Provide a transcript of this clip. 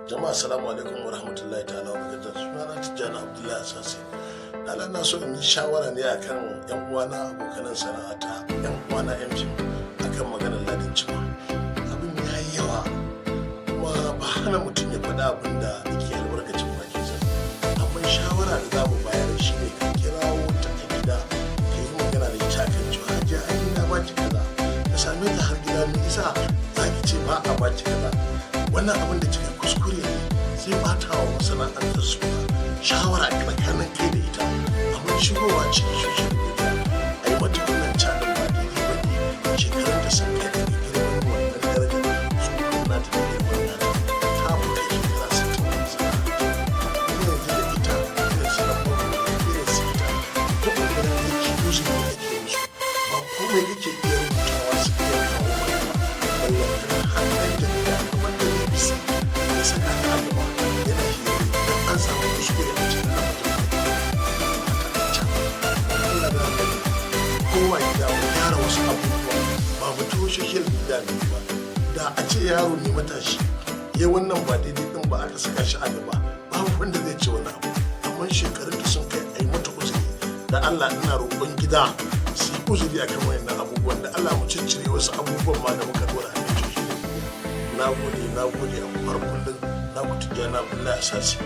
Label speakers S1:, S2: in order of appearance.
S1: Jama'a, assalamu alaikum wa rahmatullahi ta'ala wa barakatuh. Sunana Tijjani Abdullahi Asase. Lala, na so in yi shawara ne akan yan uwana, abokanan sana'ata, yan uwana yan fim, akan maganar Ladin Cima. Abin ya yi yawa, kuma ba hana mutum ya faɗa abin da yake albarkacin bakinsa. Amma shawara da za mu bayar shi ne ka kirawo ta a gida, ka yi magana da ita akan cewa, "Hajiya, ai na baki kaza." Ka same ta har gida, "Me isa za ki ce ba a baki kaza? Wannan abin da kika kuskure ne, zai bata wa masana'antar suna." Shawara tsakanin kai da ita. Amma shigowa cikin social media a yi mata wannan caɗin ba daidai ba ne. Shekarun da sun kai a girman wannan darajar su nata da girman nata, ta fi kai shekara 60 a masana'anta. Kuma yanzu da ita, irin su ɗan, irin su ita, ko ƙoƙarin aiki using ne ake musu, ba komai kake iya rubutawa su iya kawo maka ba. Ballantana har ɗan jarida kamar da BBC ya saka ta a gaba yana hira, idan an samu kuskure a cikin lafazin baki ta can. Allah da Allah, kowa gida mu gyara wasu abubuwa, ba mu social media ne ba. Da a ce yaro ne matashi ya wannan ba daidai din ba, aka saka shi a gaba, babu wanda zai ce wani abu. Amma shekarun da sun kai a yi mata uzuri da Allah. Ina roƙon gida su yi uzuri akan wayannan abubuwan da Allah, mu ciccire wasu abubuwan ma da muka dora a kan social media. Na gode, na gode. A har kullum na ku, Tijjani Abdullahi Asasi.